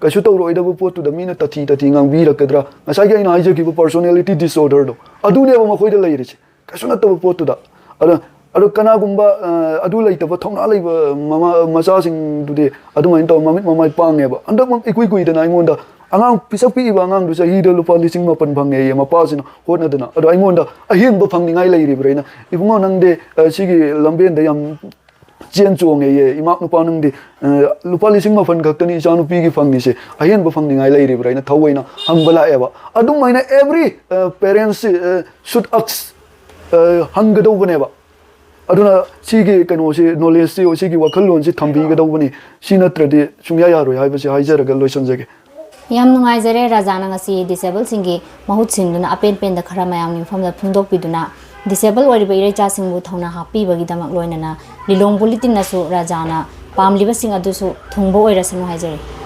ꯀꯩꯁꯨ ꯇꯧꯔꯣꯏꯗꯕ ꯄꯣꯠꯇꯨꯗ ꯃꯤꯅ ꯇꯊꯤ ꯇꯊꯤ ꯉꯥꯡꯕꯤꯔꯛꯀꯗ꯭ꯔꯥ? ꯉꯁꯥꯏꯒꯤ ꯑꯩꯅ ꯍꯥꯏꯖꯈꯤꯕ personality disorderꯗꯣ, ꯑꯗꯨꯅꯦꯕ ꯃꯈꯣꯏꯗ ꯂꯩꯔꯤꯁꯦ꯫ ꯀꯩꯁꯨ ꯅꯠꯇꯕ ꯄꯣꯠꯇꯨꯗ꯫ ꯑꯗꯣ, ꯑꯗꯣ ꯀꯅꯥꯒꯨꯝꯕ, ꯑ, ꯑꯗꯨ ꯂꯩꯇꯕ ꯊꯧꯅꯥ ꯂꯩꯕ ꯃꯃꯥ, ꯃꯆꯥꯁꯤꯡꯗꯨꯗꯤ ꯑꯗꯨꯃꯥꯏꯅ ꯇꯧꯔ ꯃꯃꯤꯠ ꯃꯃꯥꯏ ꯄꯥꯡꯉꯦꯕ꯫ ꯍꯟꯗꯛꯃꯛ ꯏꯀꯨꯏ ꯀꯨꯏꯗꯅ ꯑꯩꯉꯣꯟꯗ ꯑꯉꯥꯡ, ꯄꯤꯁꯛ ꯄꯤꯛꯏꯕ ꯑꯉꯥꯡꯗꯨ ꯆꯍꯤꯗ ꯂꯨꯄꯥ ꯂꯤꯁꯤꯡ ꯃꯥꯄꯟ ꯐꯪꯉꯦꯌꯦ, ꯃꯄꯥꯁꯤꯅ ꯍꯣꯠꯅꯗꯅ꯫ ꯑꯗꯣ ꯑꯩꯉꯣꯟꯗ ꯑꯍꯦꯟꯕ ꯐꯪꯅꯤꯡꯉꯥꯏ ꯂꯩꯔꯤꯕ꯭ꯔꯥ? ꯑꯩꯅ, "ꯏꯕꯨꯡꯉꯣ, ꯅꯪꯗꯤ, ꯑ, ꯁꯤꯒꯤ ꯂꯝꯕꯦꯟꯗ ꯌꯥꯝ ꯆꯦꯟ ꯆꯣꯡꯉꯦꯌꯦ, ꯏꯃꯥ ꯅꯨꯄꯥ ꯅꯪꯗꯤ, ꯑ, ꯂꯨꯄꯥ ꯂꯤꯁꯤꯡ ꯃꯥꯄꯟ ꯈꯛꯇꯅꯤ ꯏꯆꯥꯅꯨꯄꯤꯒꯤ ꯐꯪꯉꯤꯁꯦ, ꯑꯍꯦꯟꯕ ꯐꯪꯅꯤꯡꯉꯥꯏ ꯂꯩꯔꯤꯕ꯭ꯔꯥ?" ꯍꯥꯏꯅ ꯊꯑꯣꯏꯅ ꯍꯪꯕ ꯂꯥꯛꯑꯦꯕ꯫ ꯑꯗꯨꯃꯥꯏꯅ every, ꯑ, parents, ꯑ, should ask, ꯑ, ꯍꯪꯒꯗꯧꯕꯅꯦꯕ꯫ ꯑꯗꯨꯅ ꯁꯤꯒꯤ ꯀꯩꯅꯣꯁꯤ, knowledgeꯁꯤ, ꯁꯤꯒꯤ ꯋꯥꯈꯜꯂꯣꯟꯁꯤ ꯊꯝꯕꯤꯒꯗꯧꯕꯅꯤ꯫ ꯁꯤ ꯅꯠꯇ꯭ꯔꯗꯤ ꯁꯨꯡꯌꯥ ꯌꯥꯔꯣꯏ ꯍꯥꯏꯕꯁꯤ ꯍꯥꯏꯖꯔꯒ ꯂꯣꯏꯁꯤꯟꯖꯒꯦ꯫ ꯌꯥꯝ ꯅꯨꯡꯉꯥꯏꯖꯔꯦ ꯔꯥꯖꯥꯅ ꯉꯁꯤ disableꯁꯤꯡꯒꯤ ꯃꯍꯨꯠ ꯁꯤꯟꯗꯨꯅ ꯑꯄꯦꯟ ꯄꯦꯟꯗ ꯈꯔ ꯃꯌꯥꯝꯒꯤ ꯃꯐꯝꯗ ꯐꯣꯡꯗꯣꯛꯄꯤꯗꯨꯅ disable ꯑꯣꯏꯔꯤꯕ ꯏꯔꯩꯆꯥꯁꯤꯡꯕꯨ ꯊꯧꯅꯥ ꯍꯥꯞꯄꯤꯕꯒꯤꯗꯃꯛ ꯂꯣꯏꯅꯅ ꯂꯤꯂꯣꯡ bulletinꯅꯁꯨ ꯔꯥꯖꯥꯅ ꯄꯥꯝꯂꯤꯕꯁꯤꯡ ꯑꯗꯨꯁꯨ ꯊꯨꯡꯕ ꯑꯣꯏꯔꯁꯅꯨ ꯍꯥꯏꯖꯔꯤ꯫